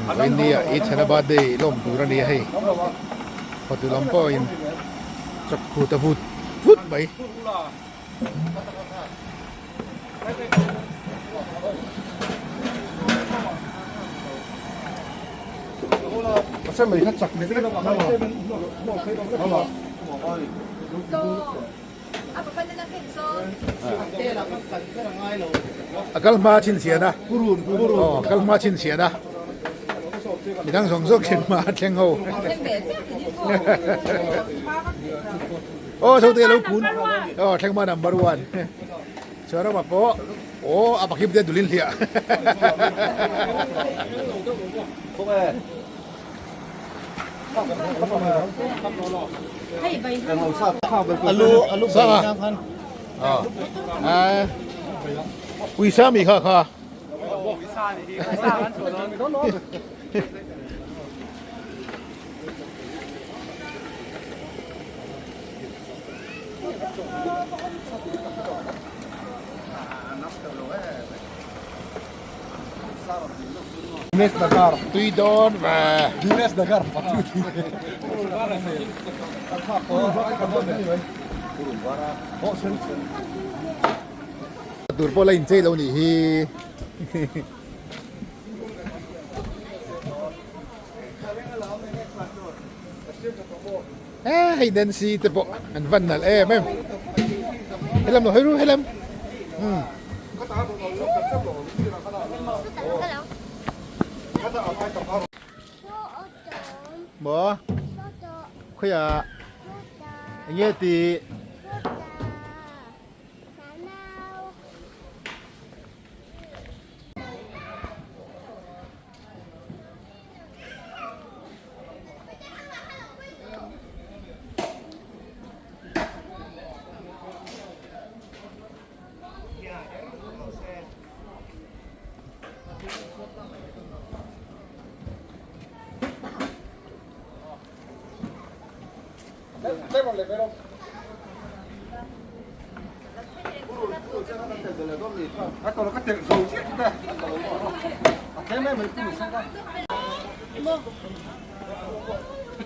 Vawiin ah Ethana birthday lawm tur a ni a hei hotu lam pawhin chawkhu ta vut vut mai. A kal hma chhinchhian a aw kal hma chhinchhian a midang zawng zawng thlen hma a thleng ho aw chho te lo kun aw thleng hma number one chuan ramah pawh aw a pakhip te dulin hliah. Uisa mi kha kha. Tui dawn ve. Tur pawh la inchei lo nih hi. Hei Nancy te pawh an van nalh em em. Helam lo hawi ru helam. Hmm. Maw? Khawiah? Enge ti?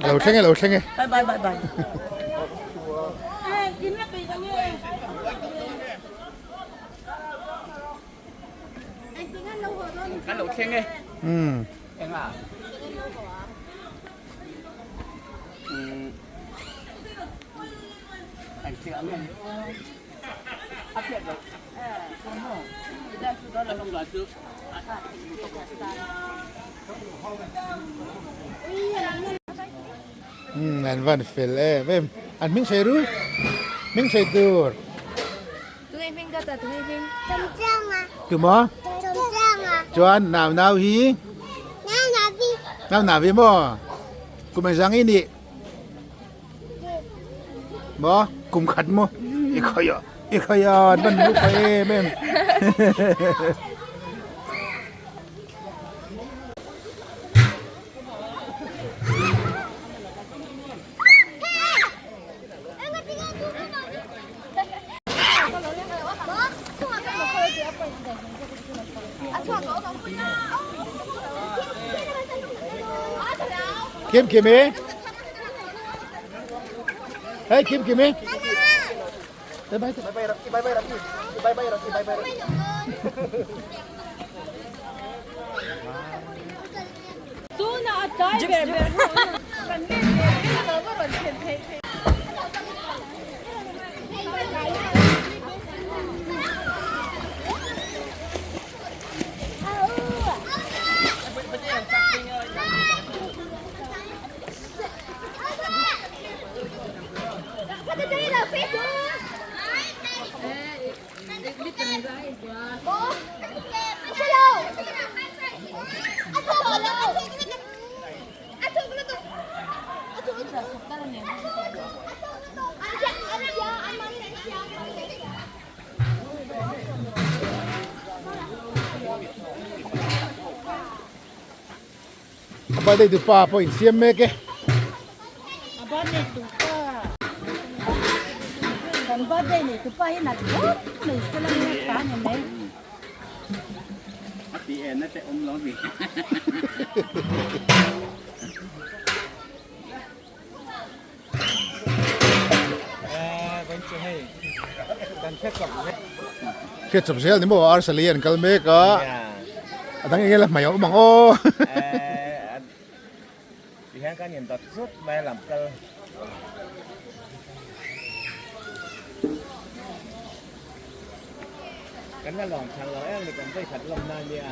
Lo thleng e lo thleng e. Bye bye bye bye. Kan lo thleng e. Umm. Enga. Umm. Anh chị ăn em. A phiat lo. Umm an van fel em em. An hming sei ru. Hming sei tur. Tumaw? Chuan nau nau hi? Nau nau hi maw? Kum engzah nge i nih? Maw? Kum khat maw? I khawi a, i khawi a, an van luh pah em em. Kim Kim e. Hey Kim Kim e. Bye bye. Bye bye Rocky, bye bye Rocky. Bye bye Rocky, bye bye Rocky. A birthday tupa pawh insiam mek e. A birthday tupa. Kan birthday nei tupa hi nat khawp mai se la nge ta ni mai. Hriat chawp zel ni maw arsa lei an kal mek a a dang eng nge la hmai a awm ang aw. Tihian kan in dawt zut mai a lam kal. Kan la lawng chang lo em ni kan vei khat lawm na nia.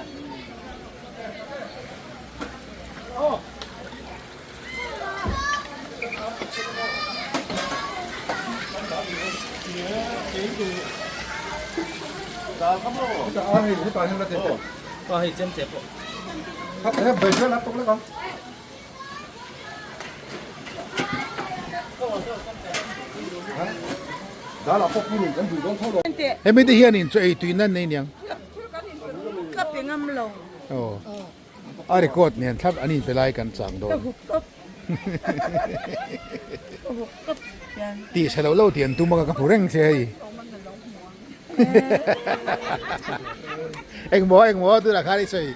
Hemi te hianin chaw ei tui nan nei niang. Ka pe ngam lo. Aw. A record nen thlap an inpe lai kan chang dawn. Ka hup tawp. Ka hup tawp hian. Tih hre lo lo tih an tum a ka hmu reng che hei. Engmaw engmaw tunah khan i sawi.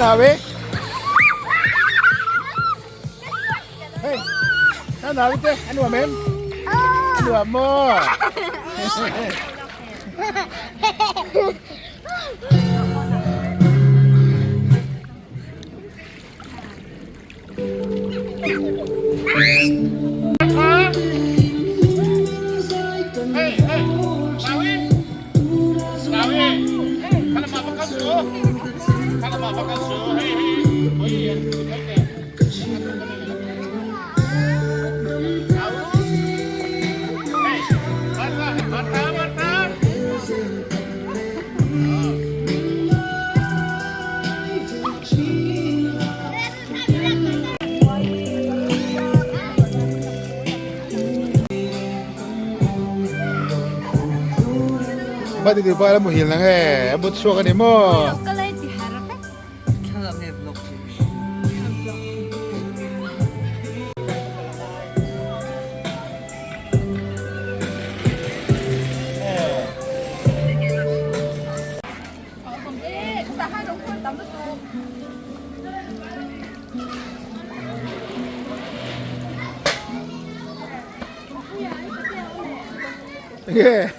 Nanawi? Hey, nanawi te, a nuam em? A nuam maw? Bati tu pa la muhil na nge a but chhuak ani maw. Yeah.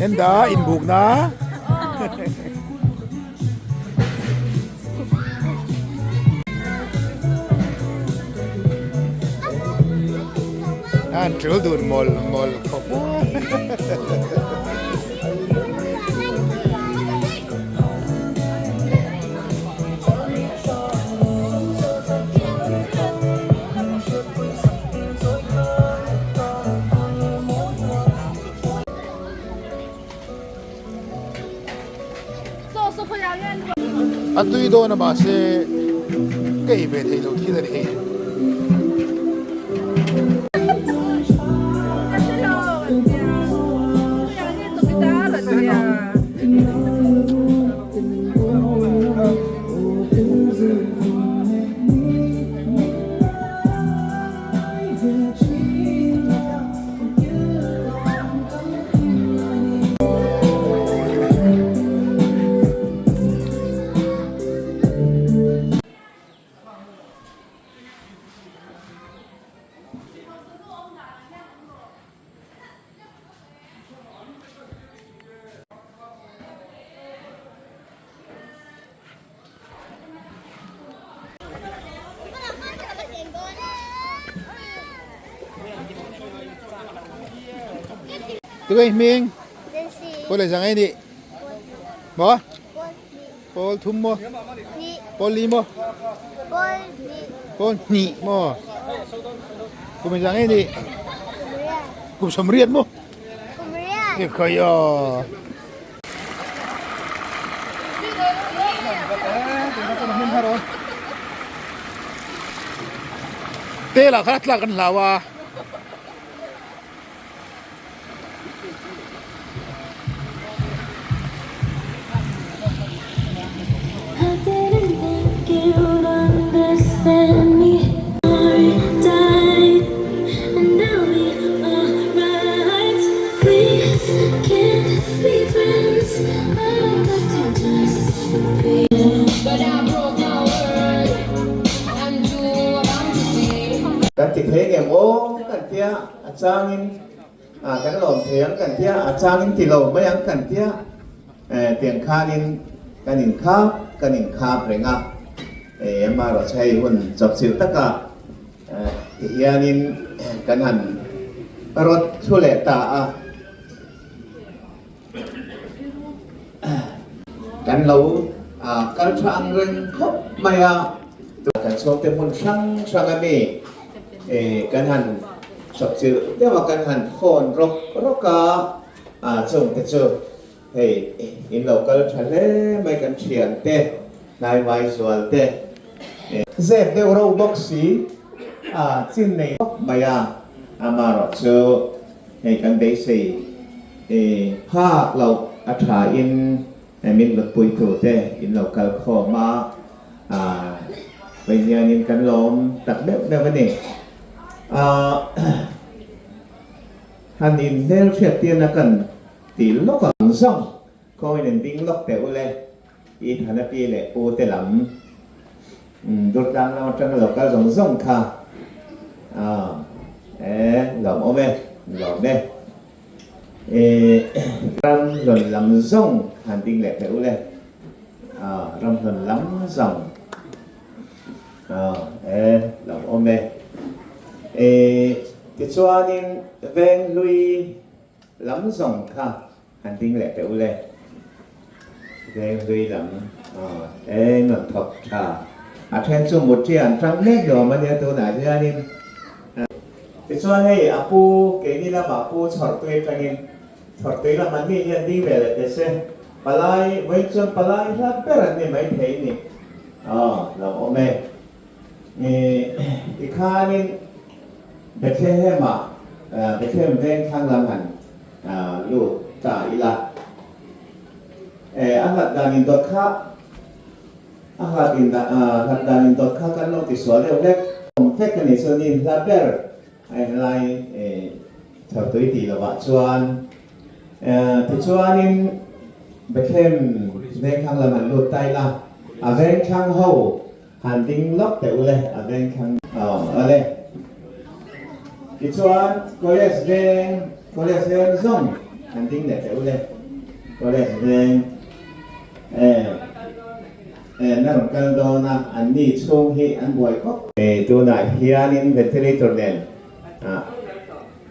Henda inbukna. An tul dun mawl mawl khawp. A tui dawn a mahse ka ei ve thei lo thil a ni hei. Tui hming Pawl leh zang ei nih maw Pawl thum maw Pawl li maw Pawl hnih maw Kum zang ei nih Kum sawmriat maw Ekhai aw. Te lah kha tlak an hlau a. Kan ti thei ngem aw kan tia a changin kan lawm thei ang kan tia a changin ti lo mai ang kan tia tiang khanin kan inkhap kan inkhap reng a amaherawhchu hei hun chawpchilh taka Ti hianin kan han rawt thlu leh ta a, kan lo kal tha ang reng khawp mai a, kan chhawngte hmun hrang hrang a mi kan han chawpchilh deuh a, kan han phone rawk rawk a, chungte chu hei in lo kal tha hle mai kan thiante hnaivai zual te. Zep deuh reuh bawk si a chin nei khawp mai a, amaherawh chu hei kan beisei phak loh a tha in min lutpui tu te in lo kal khawm a, vawi hianin kan lawm tak deuh deuh a ni. Han inhmelhriat tirna kan ti lawk ang zawng khawiin in ding lawk teh ule. I thana pi leh pu te lam Durtlang lam atanga lo kal zawng zawng kha e lawm awm e lawm e i ram hlawn lam zawng han ding leh theih ule ram hlawn lam zawng e lawm awm e i tichuanin venghlui lam zawng kha Han ding leh teh ule. Veng hlui lam eng rawn thawk tha. A then chu mutri an tang mek lawm a nia tunah hianin. Tichuan hei a pu keini lamah pu chhawrtui atangin chhawrtui lam an nih hian ding ve leh teh se. Palai vawiin chuan palai hla ber an ni maithei ni. Aw lo awm e. Tikhanin Bethlehem-ah Bethlehem veng thlang lam han lut ta ila. A hlat dan indawt kha a hlat hlat dan indawt kha kan lo tisual deuh hlek. Awm vek a nih chuan in hla ber a englai chhawrtui tih lovah chuan tichuanin Bethlehem veng thlang lam han lut ta ila. A veng thlang ho Han ding lawk teh ule a veng thlang awle. Tichuan college veng college veng zawng. Han ding leh teh u le. College veng eh eh na rawn kal dawn a, an ni chhung hi an buai khawp. Eh tunah hianin ventilator nen ah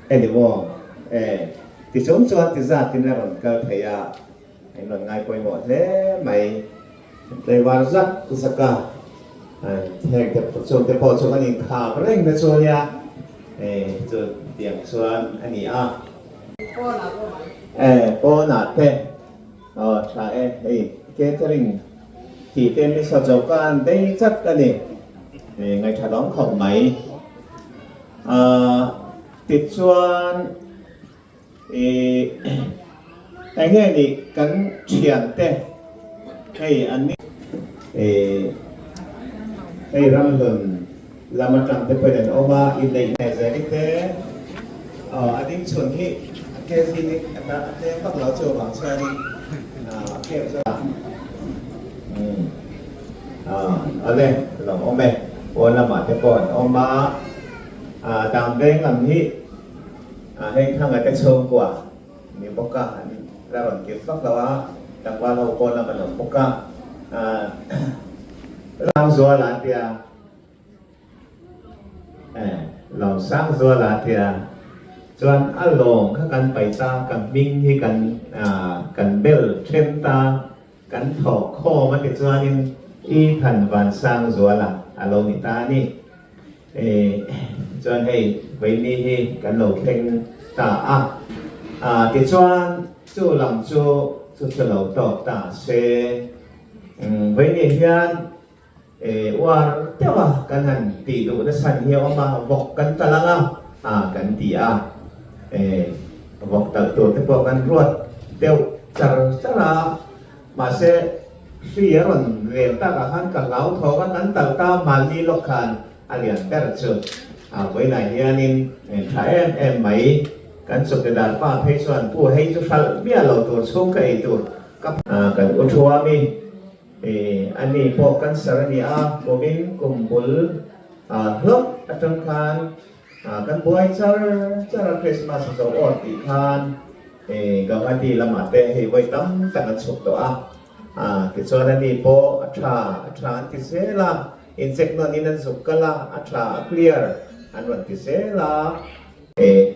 enimaw eh ti chung chuan ti zatin a rawn kal thei a, in rawn ngai pawimawh hle mai. Tlaivar zak zak a, heng te chung te pawh chu kan inkhap reng na chu a nia, chu tiang chuan a ni a. Pawnah te aw tha e, hei catering tih te mi saw zo ka an bei chat a ni, ngaihṭha dawng khawp mai. Tichuan. Ih, eng nge nih kan thiante hei an ni. Ih, hei ramhlun lam atang te pawhin an awm a, inneih hmel zel i te. Aw, a ding chhun hi a case hi a tlem vak lo chu avang chuanin a khel chu a. Umm, awle, lo awm e, pawn lamah te pawh an awm a, dang veng lam hi. Hei thanga te chhungkua ni bawk a, an la rawn kir vak lo a, tlangval ho pawn lam an awm bawk a, Sangzuala an tia, Lawm Sangzuala an tia, chuan a lawm kha kan paih ta, ka hming hi kan kan bel then ta, kan thawk khawm a ti chuanin Ethan Vansangzuala a lo ni ta a ni. Chuan hei Vaini hi kan lo thleng ta a, tichuan chu lam chu chu chu lo tawk ta se. Vaini hian uar deuh a kan han tih duh na chhan hi a awm a, vawk kan tal ang a kan ti a, vawk talh tur te pawh kan ruat deuh char char a, mahse Hri a rawn rel takah khan ka hlauthawk a, kan tal ta mahni lawk khan a lian ber chu a vawiinah hianin tha em em mai. Kan chawkidar pa phei chuan pu hei chu hralh miah lo tur chhung ka ei tur ka kan u thuam i ani pawh cancer a ni a, kumin kum bul hlawk atang khan kan buai char char a Christmas a zo awr tih khan Guwahati lamah te hei vawi tam tak an chhuk tawh a, tichuan ani pawh a tha a tha an ti zel a, incheck nawn in an zuk kal a, a tha a clear an rawn ti zel a.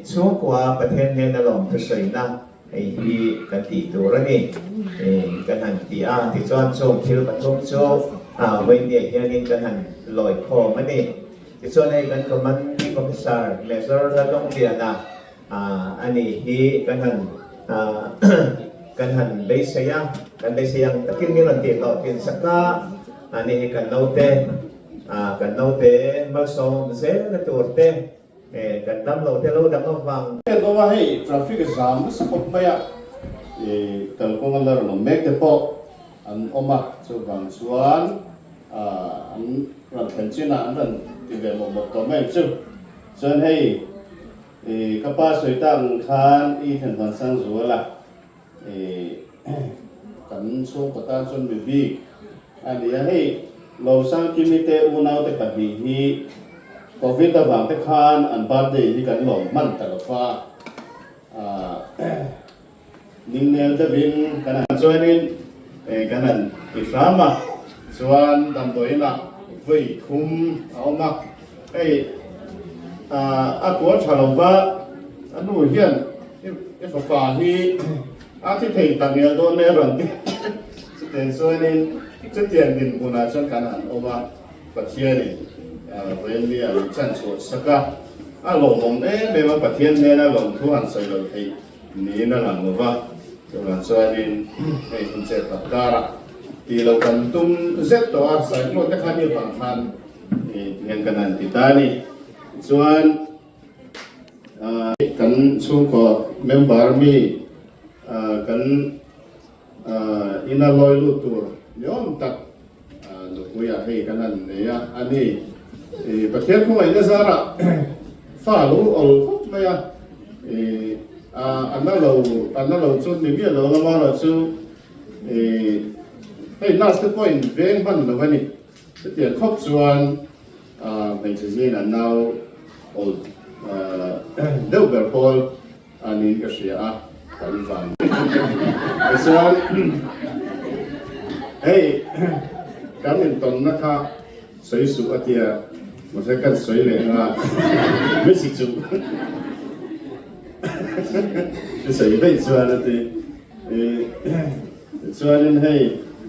Chhungkua Pathian hnena lawmthu sawina hei hi kan tih tur a ni kan han ti a, tichuan chung thil pathum chu vawinia hianin kan han lawi khawm a ni. Tichuan hei kan Commanding Officer Major Laldawngliana A ni hi kan han kan han beisei a, kan beisei ang takin min rawn tih hlawh thin sak a, a ni hi kan naute kan naute malsawm zelna tur te kan dam lo te lo dang avang. Heng kawnga hei traffic zam nasa khawp mai a, kalkawnga la rawn awm mek te pawh an awm a, chuvang chuan an rawn thlen chinah an rawn ti ve mawp mawp tawh mai ang chu. Chuan hei I ka pa sawi tak ang khan i thenhman sang zual a, i kan chhungkaw tan chuan mi bik a ni a, hei Lawmsangkimi te unau te pahnih hi Covid avang te khan an birthday hi kan lawm hman ta lo va, ningnel deuhin kan han chuanin kan han ti hram a, chuan damdawiinah vawi thum a awm a, hei a kual tha lo va, a nu hian i fapa hi a thi thei tak ngel dawn mai a rawn ti chutiang chuanin chutiang dinhmunah chuan kan han awm a, Pathianin vawiinni a min chanchhuah sak a, a lawmawm em em a, Pathian hnena lawmthu han sawi lo theih Niin a lang lo va, chuvang chuanin hei hun chet tak karah tih loh kan tum zet tawh a, Cyclone te khan i vang khan tihian kan han ti ta a ni. Chuan kan chhungkaw member mi kan ina lawi lut tur ni awm tak nupuiah hei kan han nei a, a ni. Pathian khawngaihna zarah fa lo awl khawp mai a, a na lo a na lo chu ni miah lo lama erawh chu hei nurse te pawhin veng hman lo a ni. Chutiang khawp chuan hmeichhe zingah nau awl deuh ber pawl a niin ka hria a. Kan van. Tichuan hei kan intawnna kha sawi suh a tia, mahse kan sawi leh nga Messi chu i sawi daih chuan a ti. Tichuanin hei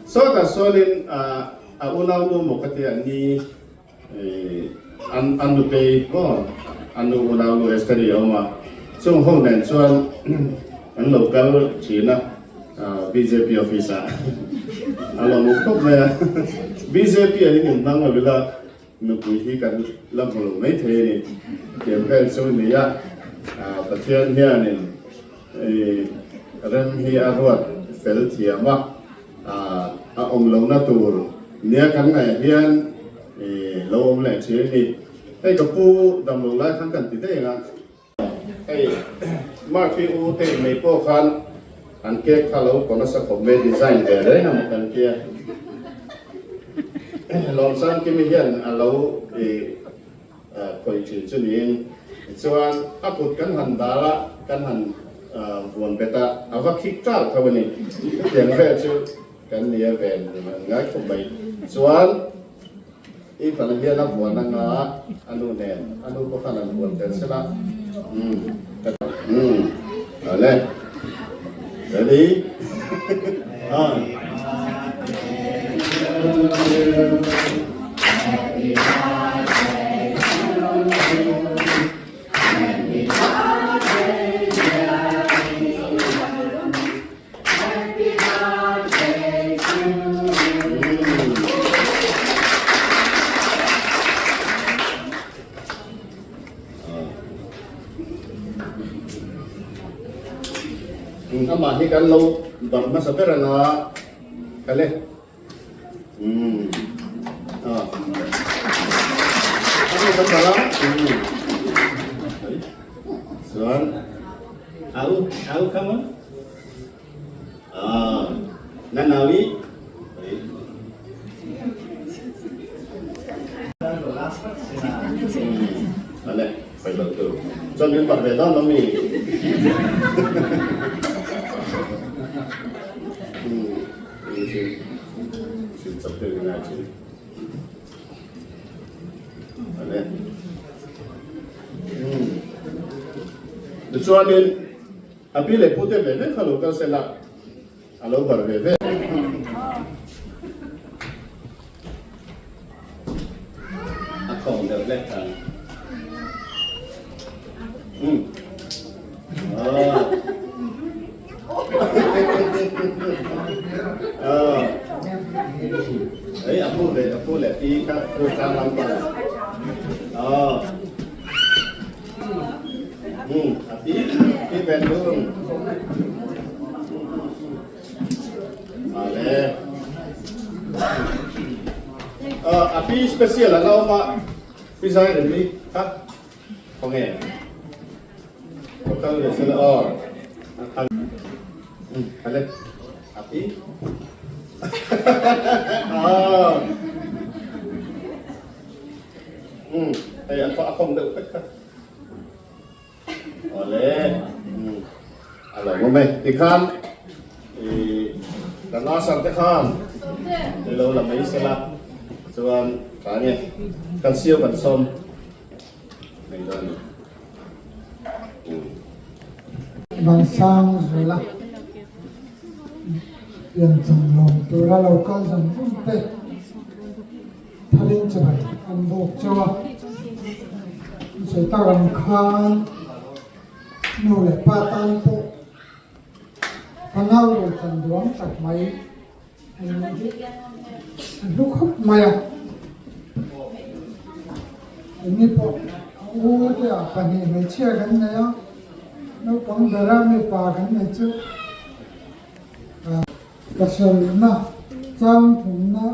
sawtah sawn-in a unaunu maw ka tia ni An an nutei maw an nu unau nu Esther-i a awm a, chung ho nen chuan an lo kal thin a bjp office ah a lo mu khawp mai a, bjp ah hian inhmang lo ila nupui hi kan la hmu lo mai thei a ni, tiang vel chu a ni a, Pathian hianin rem hi a ruat fel thiam a. A awm lohna tur nia kan ngaih hian lo awm leh thin a ni. Hei ka pu dam lo lai khan kan ti daih ang a. Hei Mark hi u te mai pawh khan an cake kha lo kaw nasa khawp mai design ve reng a maw kan tia. Lawmsangkimi hian a lo Khawih thin chu niin chuan a kut kan han dal a, kan han vuan bet a, a va khik ṭal tho a ni. Chutiang vel chu kan nia ven an ngai khawp mai. Chuan i fana hian a vuan anga a nu nen, a nu pawh khan an vuan tel sel a. Umm umm awle ready ah. Amah hi kan lo barh hmasa ber anga kale. Umm ah Ano kan bala umm Chuan au au come on ah Nanawi Ale pai lo tu chuan min bar ve dawn lo mi umm Tichuanin a pi leh pute ve ve kha lo kal sela a lo bar ve ve. A khawng deuh hlek ang. Umm. Ah. Ah. Ấy, a pu ve, a pu leh pi kha pu tlang lam pang. Ah. Umm, a pi, pi ven lung. Ale. A pi special a lo awm a, pi zai rem hi kha khawnge ka kal ve sela aw. Ale a pi. Hei a khawng deuh vek kha. Awle a lo awm e tikhan i kan asar te khan i lo la mai sela chuan tha nge kan siam kan sawm mai dawn a ni. Vansang Zuala piancham lawm tura lo kal zawng zawng te Thalin chibai an bawk chauh a, sawi tak ang khan nu leh pa tan pawh fanau ro chan duang tak mai an nih hi a hlu khawp mai a. Engni pawh a u te ah pahnih hmeichhia kan nei a, naupang bera mipa kan nei chu Pasarihna chang thumna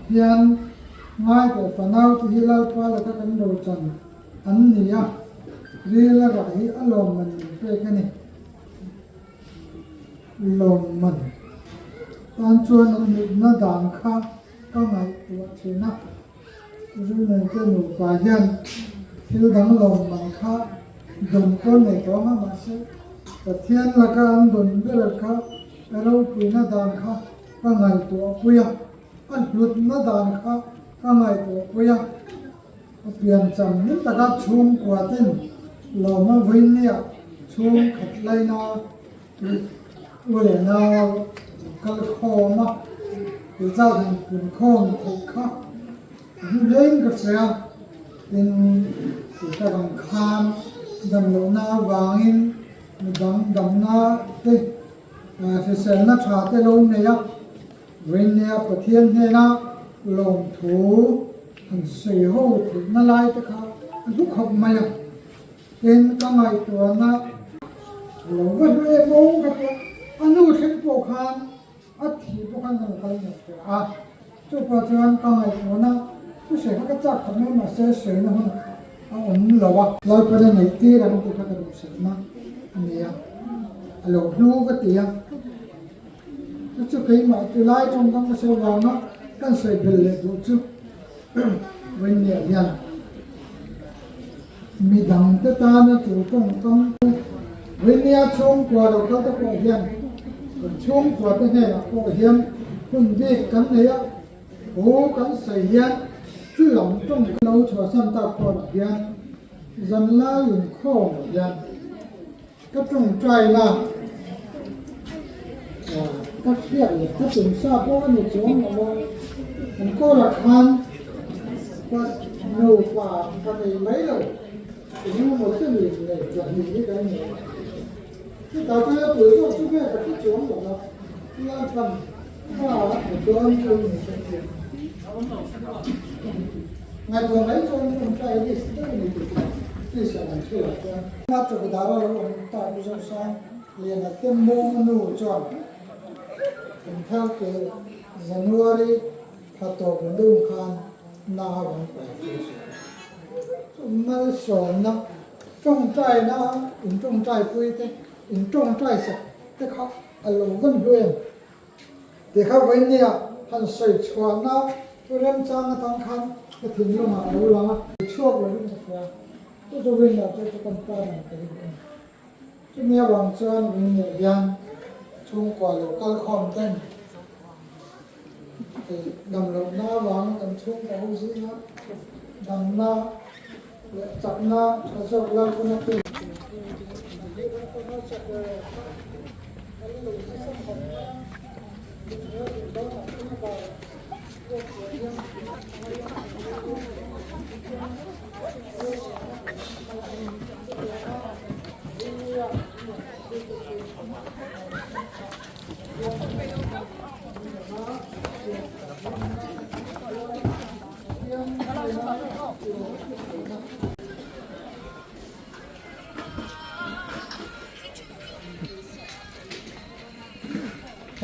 hian ngai teh fanau te hi Lalpa laka kan rochan an ni a, ril a rah hi a lawmman min pek a ni. Lawmman tan chuan an hlutna dan kha ka ngaihtuah thin a, Zunente nupa hian thil dang lawmman kha dawm pawn nei tawh ang a, mahse. Pathian laka an dawn ber kha a ropuina dan kha ka ngaihtuah pui a, a hlutna dan kha ka ngaihtuah pui a. A piancham ni taka chhungkua ten lawma vawinia chhung khat laina u leh nau kal khawm a, tih zat han pun khawm theih kha a hnu hlein ka hria a. Tin, tih tak ang khan damlohna avangin midang damna te hriselna tha te lo nei a, vawinia Pathian hnena lawmthu han sawi ho theihna lai te kha a hlu khawp mai a. Tin, ka ngaihtuahna a lo va hlu em aw ka ti a, a nu thleng pawh khan a thih pawh khan ka lo kal nghet teh a. Chu pawh chuan ka ngaihtuahna chu sawi kha ka chak khawp mai mahse sawina hun a awm lo a. Lalpana neih tir ang tih kha ka duhsakna a ni a, a lo hlu ka ti a. Chu chu keimah ti lai tawngkam ka sawi vanga kan sawi belh leh duh chu Vawinia hian midangte tana chu tawngkam chu Vawinia chhungkua lo kal te pawh hian kan chhungkua te hnenah pawh hian hun bik kan nei a, thu kan sawi hian chu lam tawngkam lo chhuahsan tak pawh hian zanlai inkhawmah hian Ka tawngtai la, ka hriat leh ka tum sa pawh a ni chuang lo a, an kawrah khan ka nupa ka nei mai lo, eng emaw chu ni nei pahnih hi kan ni a, chutah chuan a pui zawk chu nge ka hre chuang lo a, Lalpan fa a dawn chu ni hrethiam. Ngaihtuah mai chuan tawngtai list deuh a ni tih chu list ah kan hre lo chuan. A chawkidar a lo awm ta pu Zosang Liana te mawng nu chuan kum thar te January thla tawp lung khan na a rawn pai thu a sawi. Chu malsawmna tawngtaina in tawngtaipui te in tawngtai sak te kha a lo van hlu em? Ti kha vawinia han sawi chhuahna thu remchang atang khan ka thinlungah a lo lang a. Chhuak lovin ka hria. Chu chu rinna chu chu kan tan ang ka ring a ni. Chumi avang chuan rinna hian chhungkua lo kal khawm ten dam lohna avanga kan chhungkua ho zinga damna leh chakna tha zawk lalpana pek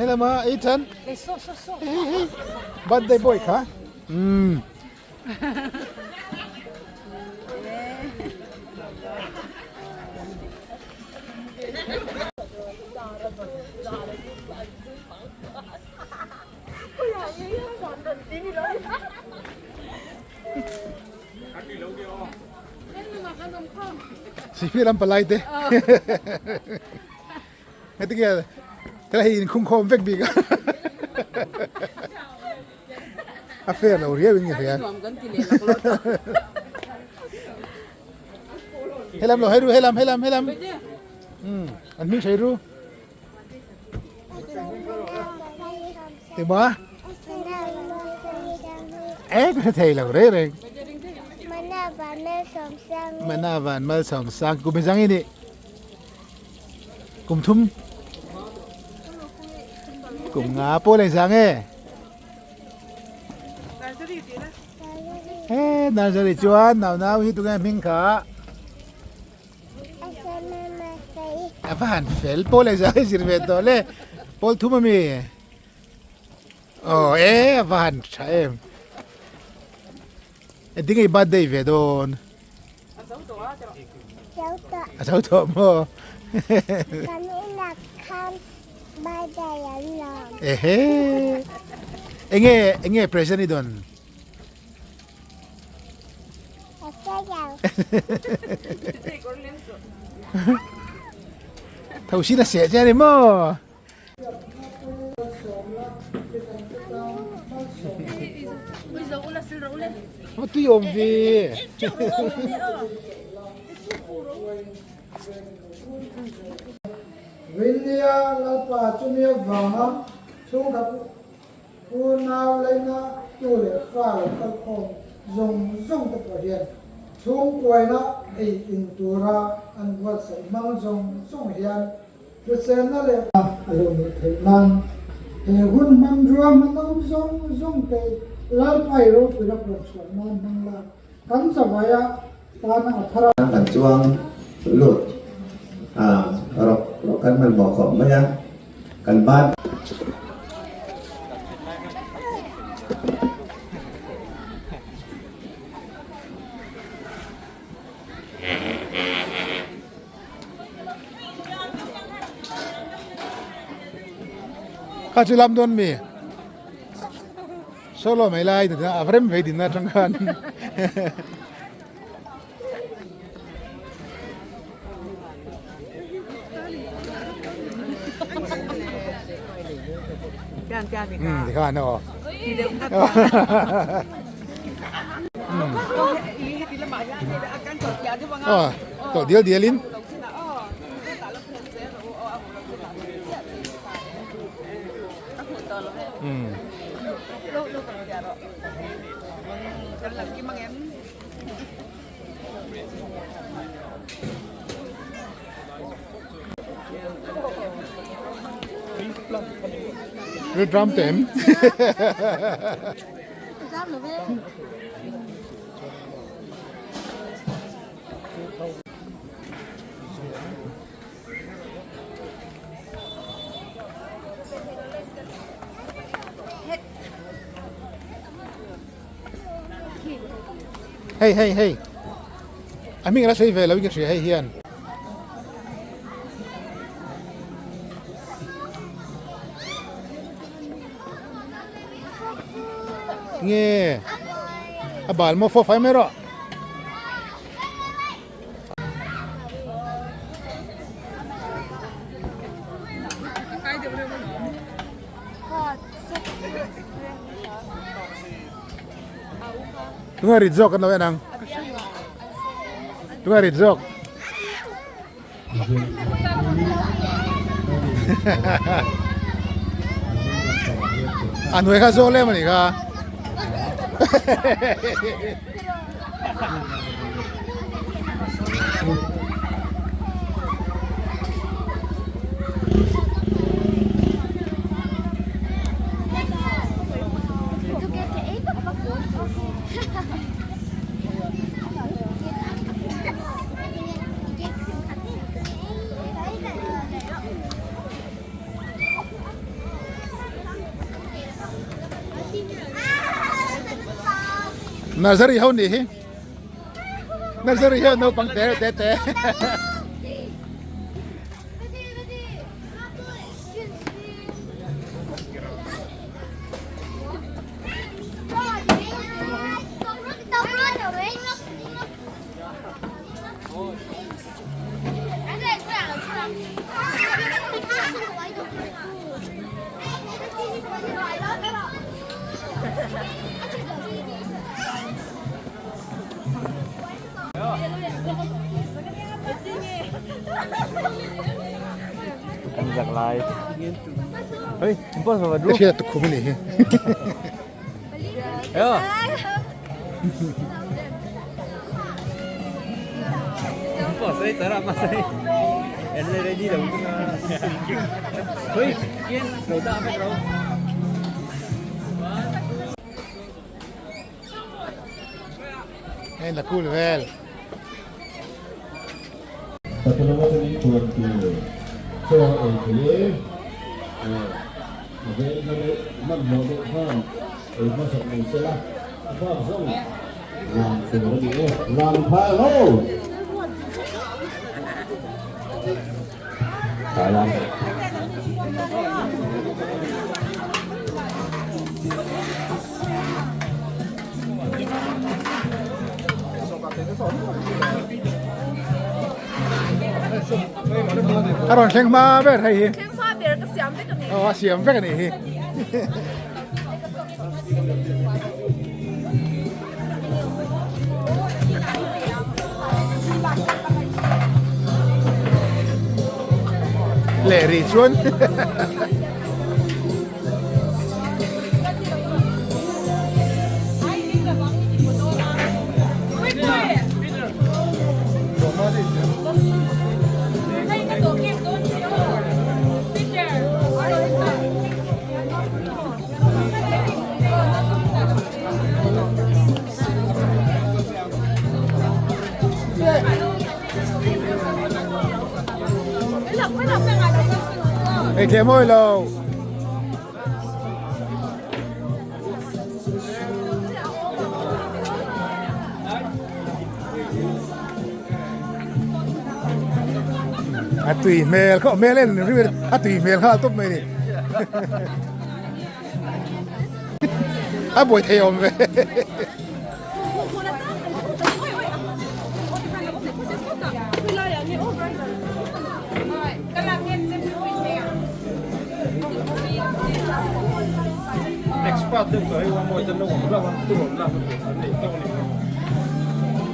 Helama Ethan. Birthday boy kha. Sihphir lam palai te. Heti nge ka hei inkhung khawm vek bik a. A fair lo riau in ka hria. Helam lo heiru helam helam helam. An hming sei ru. Ti ma? Eh ka hre thei lo reng reng. Mana van mal som sang kum hi zang i nih. Kum thum kum nga pawh leh zang e. He nursery chuan nau nau hi tunge hming kha. A va han fel pawh leh zang i zir ve tawh le. Pawl thum ami. Aw e a va han tha em. Engtin nge i birthday ve dawn? A zo tawh maw? Kan inah khan birthday an lawm. Ehe. Enge enge present i dawn? Thosi na seh che a ni maw? A tui awm ve. Rinnia Lalpa chumi avanga chhungkhat Unau leina tu leh fa lo kal khawm zawng zawng te pawh hian chhungkuaina ei in tura an buatsaih hmang zawng zawng hian hriselna leh a lo nih theih nan he hun hmanrua hmanawm zawng zawng te Lalpai ropuina puan chhuah nan hmang la kan chavaia tana a thar a. Kan chuang lut a rawk rawk kan hmanhmawh khawp mai a. Kan ban. Kha chu lam dawn mi solo mai lai ta a rem ve din na tang khan. Tikhan aw. Aw, to dial dialin. Ram tem. Hei hei hei a hming la sawi ve lo in ka hria hei hian. Nge a bal maw fawh fai mai rawh. Tunge rit zawk kan lo en ang. Tunge rit zawk. A hnuai kha zawk lem a nih kha. Nursery ho nih hi nursery hian naupang te te te Ka hriat tukhum a nih hi. Hei la cool vel. Patulama chuan puan tur chaw ei thei e. A veng kha deuh hmanhmawh deuh khan ei hmasak mai se la, a bak zawng lam tur a ni e. Lam phal ho! A rawn thleng hma ber hei hi. Thleng hma ber ka siam vek a ni. Aw a siam vek a nih hi. Leh rih chuan. Hei tlem awi lo. A tui hmel kha hmel en a tui hmel nghal tawp mai ni. A buai thei awm ve.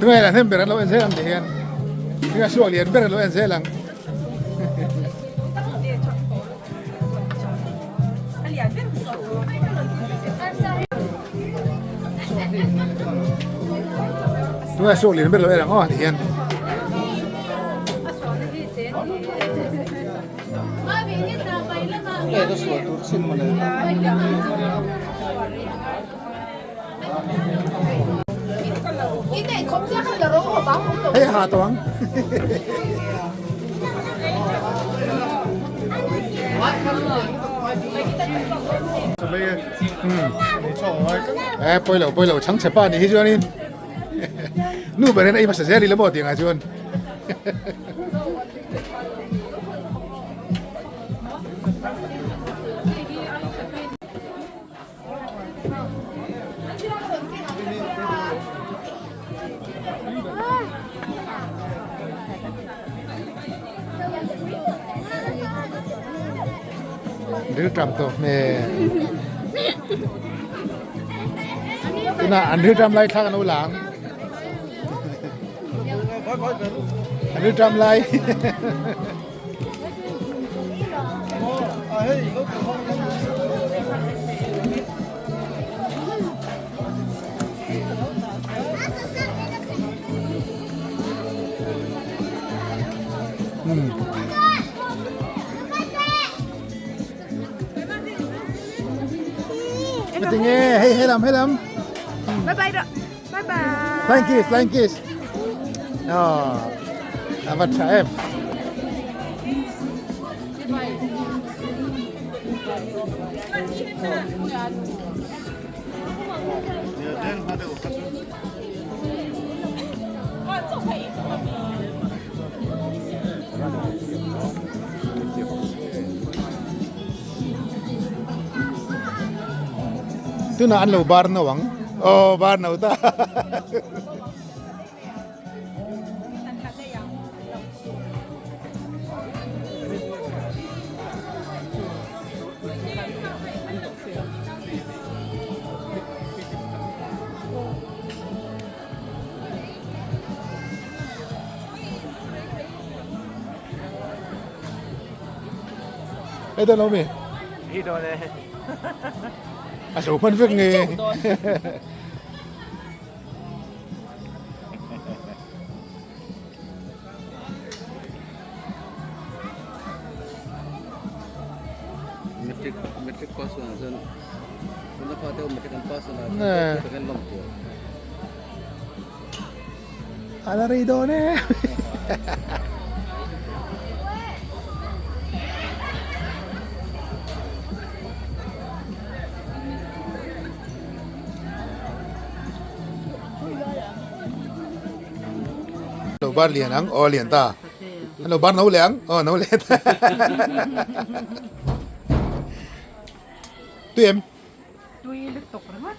Tunge la hnem ber an lo en zel ang ti hian. Tunge suak lian ber an lo en zel ang. Tunge suak lian ber lo en ang aw ti hian. Hei ha tawh ang. Eh pawilo pawilo chhang chhe pa ni hi chuanin nu ber hian ei hmasa zel ila maw tiangah chuan. Rilṭam tawh hmel. Tunah an rilṭam lai thla kan lo la ang. An rilṭam lai. Tinge hei hei lam hei lam. Bye bye rawh. Bye bye. Flying kiss, flying kiss. Oh, a va tha em. Tunah an lo bar no ang. Oh, bar no ta. Ei dawn lo mi? Ei dawn e. A zo hman vek nge. Matric matric pass hunah chuan tuna fate ho matric an pass hunah chuan kan lawm tur. A la rei dawn e. Lo bar lian ang aw lian ta. Lo bar no leh ang aw no leh ta. Tui em? Tui lutuk ringawt.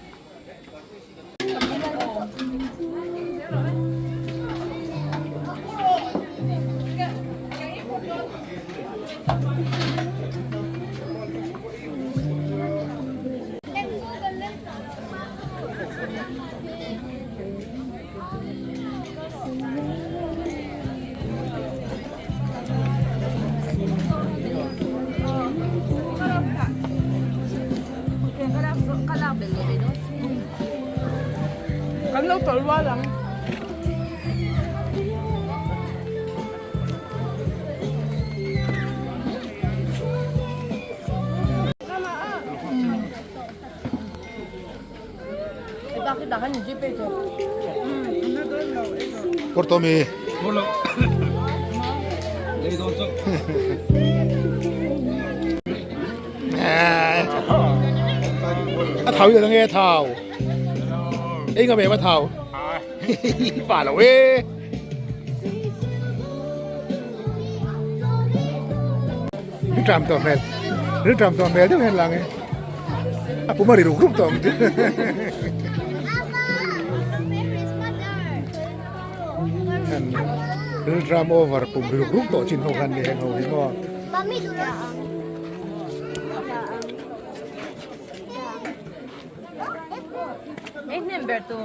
lo tawlh rual ang. Portomi. A thau i nge thau. Ei nga me ma thau. Pa lo e. Ri tram to mel. Ri tram to mel deuh hian lang e. A pum a ri ruk ruk tawh ang chu. Ri tram over pum ri ruk ruk tawh chin ho khan ni heng ho hi maw.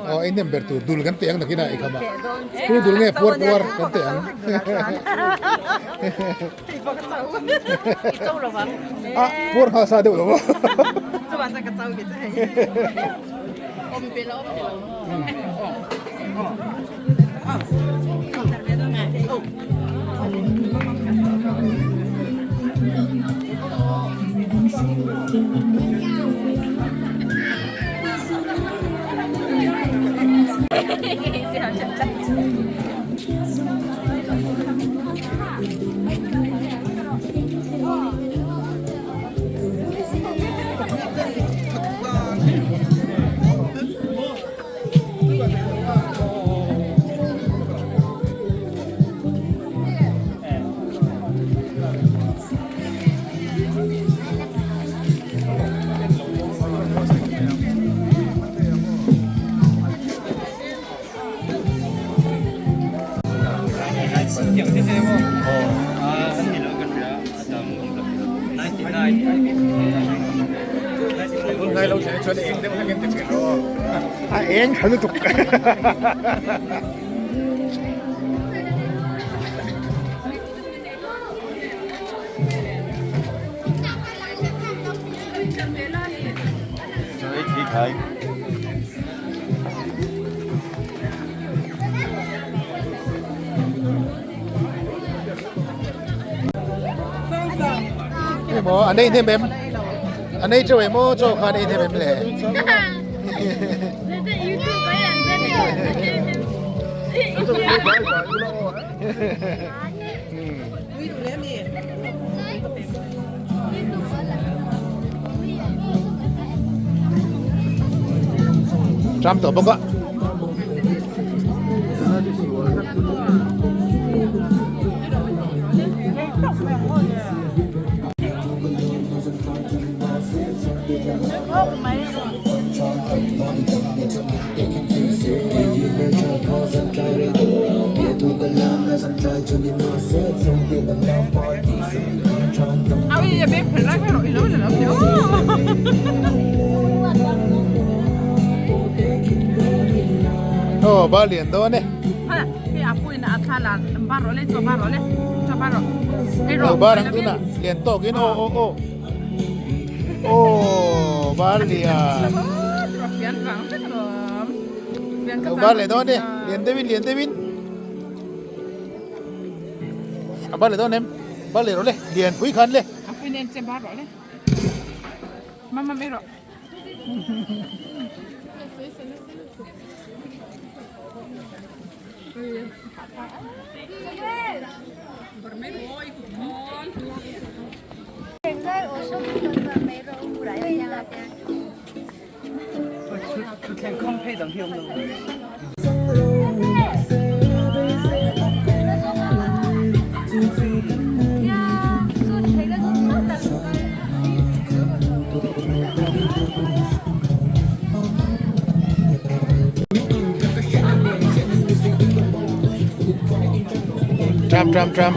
Aw ei hnem ber tur dul kan teh ang nakin a ei kham a pu dul nge puar puar kan teh ang a puar nghal sa deuh lo maw A eng tha lutuk. Emaw an ei hnem em an ei teuh emaw chaw kha an ei hnem em le. Tram tawh bawk a. Aw ba lian dawn e. Aw bar ang tuna lian tawkin aw aw aw. Aw bar lian. Aw bar leh dawn e lian deuhin lian deuhin. A bar leh dawn em bar leh rawh le lian pui khan le. Tram tram tram.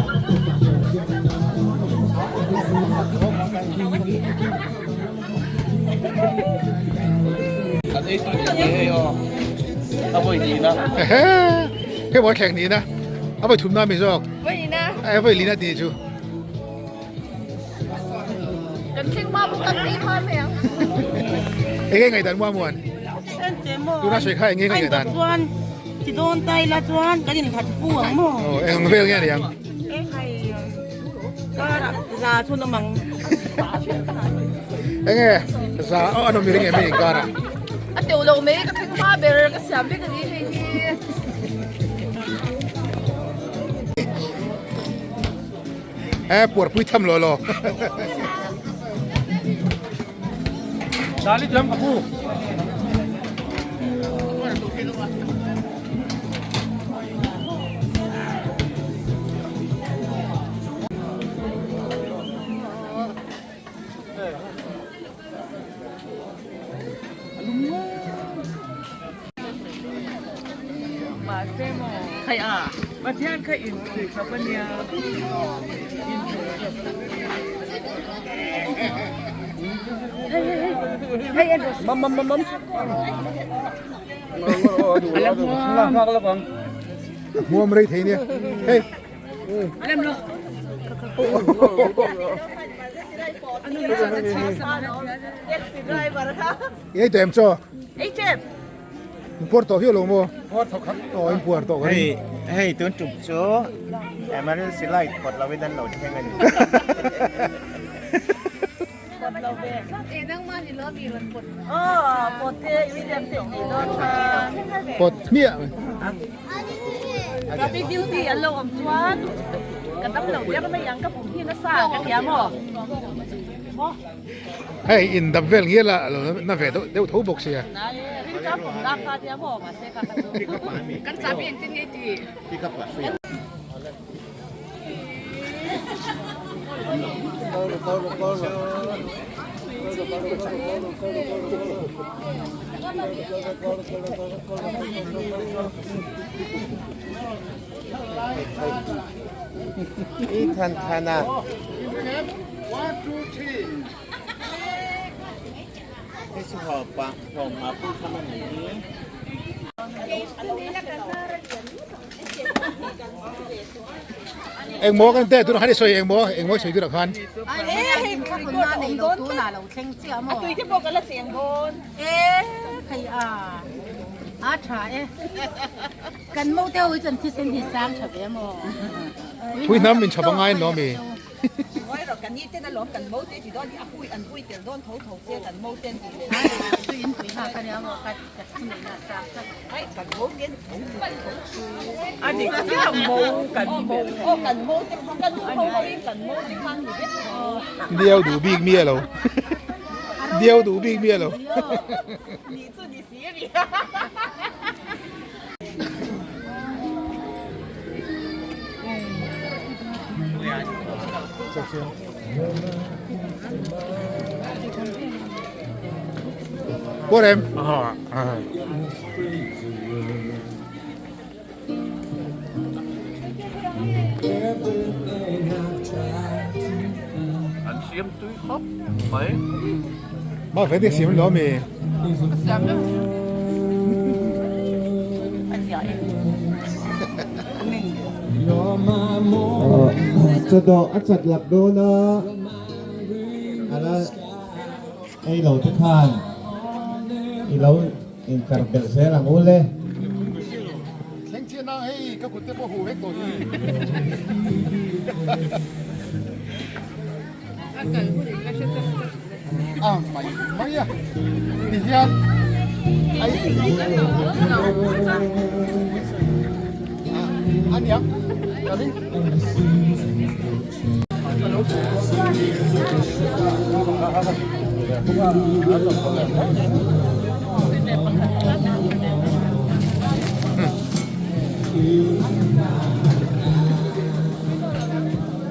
Hei mawi thleng ni na a vawi thum na mi zawk a vawi li na ti chu Kan thleng hma bawk kan ei hma mai ang. Enge ngaihdan muang muan. Tuna sawi kha eng nge ka ngaih dan? Chuan ti dawn ta ila chuan kan inhlat fu ang maw? Aw eng ang vel nge a ni ang? Eng hai karah za chu an awm ang. Eng nge za an awm i ring em i inkarah? A teuh lo mai ka thleng hma ber ka siam vek a ni hei hi. E puarpui tham lo lo. Dali jam ka pu. Khai a Pathian kha in thui khawp a nia in thui khawp. Mam mam mam mam. Muam rei thei nia. Hei. Ei tawh em chaw? Ei tep. In puar tawh hiau lo maw? Puar tawh khat. Aw in puar tawh ka ring. Hei hei tun tum chu emergency light pawt lo in an lo thleng a ni. Pawt lo ve. E nangmah ni lo mi rawn pawt. Aw pawt te William te nei dawn kha. Pawt hmiah. Traffic duty an lo awm chuan ka dam lo der mai ang ka pum hi nasa ka tia maw. Hei in dap vel ngial a lo na ve deuh tho bawk sia. I than than a. Hei chu haw pa haw ma pu tham a ni hi. Engmaw kan te tunah khan i sawi engmaw engmaw i sawi tunah khan. Kan mo te ho hi chuan thisen hi sang tha ve maw? Pui hnam min chhawp a ngai lo mi? Ngawi rawh kan ni ten alawm kan mo te ti dawn hi a hui an hui tel dawn tho tho che kan mo ten ti leh Chu in pui nghak a nia maw ka ka thu neih na sang tlat. Ai kan mo ten tho tho A dik chiah mo kan mo. Aw kan mo te kan nu ho ho in kan mo te khan ni vek tho. Diau duh bik mi alo. Diau duh bik mi alo. Ni chu ni si a ni. Bawr em? An siam tui khawp mai. Mah ve te siam lo mi. Siam lo. Chawdawh a chat lak dawn a, ala ei lo te khan i lo inkar belh zel ang u le. Thleng chian a hei ka kut te pawh huh vek tawh hi. A mai mai a ti hian ai a niang ka ring.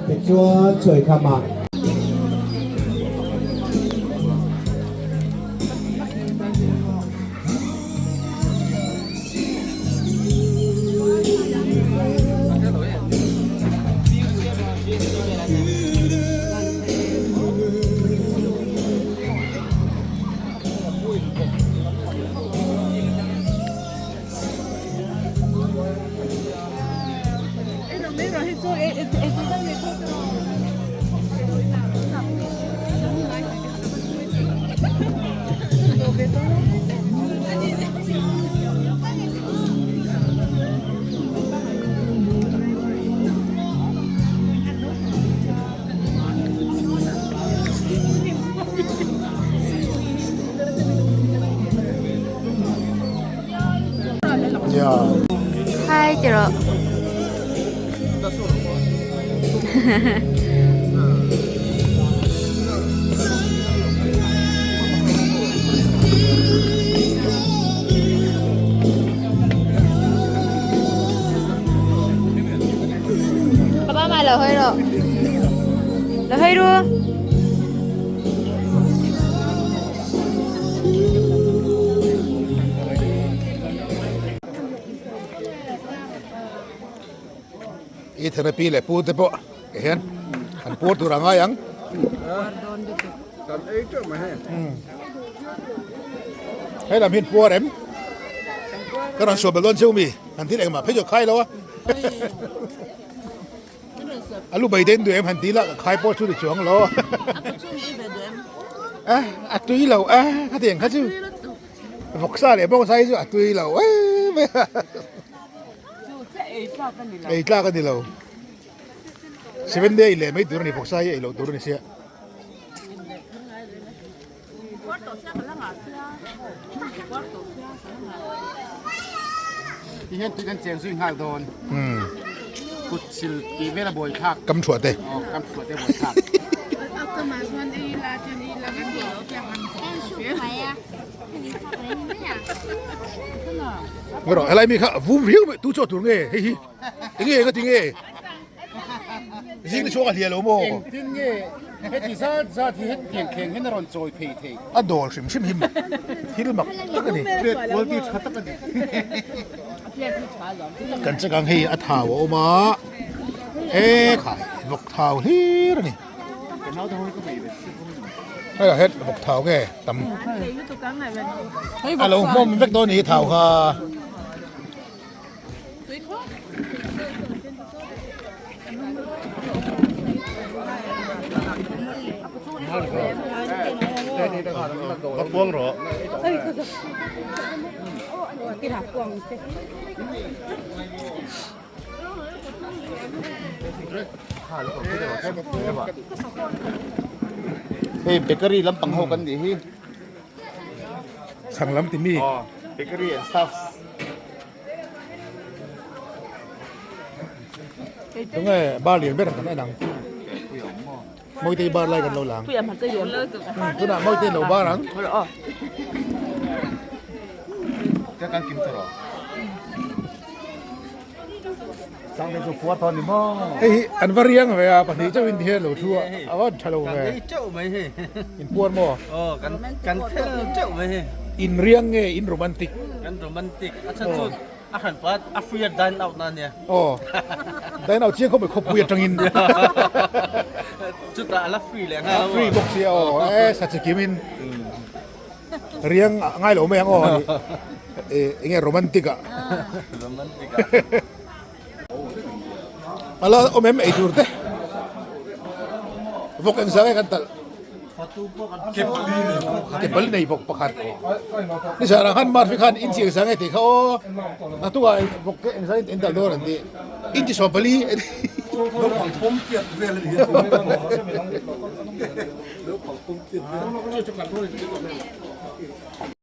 Tichuan Chawikhama. Papa ma lo hawi rawh. Lo hawi ru. I therapy leh pu te pawh ti hian an puar tur a ngai ang. Kan ei teuh mai hei. Hei lam hian puar em? Ka rawn suah belh dawn cheu mi? Han thil engmah phei chu a khai lo a. A lu bai den duh em han ti la ka khai pawh chu ni chuang lo. A a tui lo a khatiang kha chu vawksa leh bawngsa hi chu a tui lo em a. Ei tlak a ni lo. 7 day leh mai tur a ni vawksa hi ei loh tur a ni sia. Ti hian tui kan cheng zui nghal dawn. Kut sil tih vel a buai thlak. Kam thuah te. Aw kam thuah te buai thlak. Nge rawh helai mi kha vum riau mai tu chaw tur nge hei hi enge nga ti nge zing ni chhuak a hliah lo maw engtin nge heti zat zat hi hetiang thleng hian a rawn chawi phei thei a dawl hrim hrim hi mak thil mak tak a ni plate quality tha tak a ni kan check ang hei a thau a awm a e khai vawk thau hlir a ni hei ah hian vawk thau nge tam a lo hmawm vek dawn a ni thau kha. Buang rawh. Hei bakery lampang ho kan nih hi. Chhang lam ti mi. Bakery and stuffs. Tunge bar lian ber kan en ang. Mawitei bar lai kan lo lang. Tunah Mawitei lo bar ang. Kan kim tawh rawh. Sangte chu puar tawh a ni maw? Hei hi an va riang ve a, pahnih chauh in ti hian lo thu a, a va tha lo ve. Kan ei teuh mai hei. In puar maw? Aw, kan kan thel teuh mai hei. In riang nge in romantic? Kan romantic, a chhan chu a hran pat a free a dine out na ania. Aw, dine out chiang khawp mai khawpui atangin. Chutah a la free leh nghal a maw? A free bawk sia aw, e sa chikim in. Riang ngai lo mai ang aw ani eng nge romantic ah. Romantic ah. Ala awm em ei tur te. Vawk eng zang e kan talh. Ke pali nei vawk pakhat. Ni zan ah khan Murphy khan inchi eng zang e tih kha aw. Naktuk ah vawk te eng zang in talh dawn an ti. Inchi 14. Naupang thawm piat vel a ni. Naupang thawm piat vel.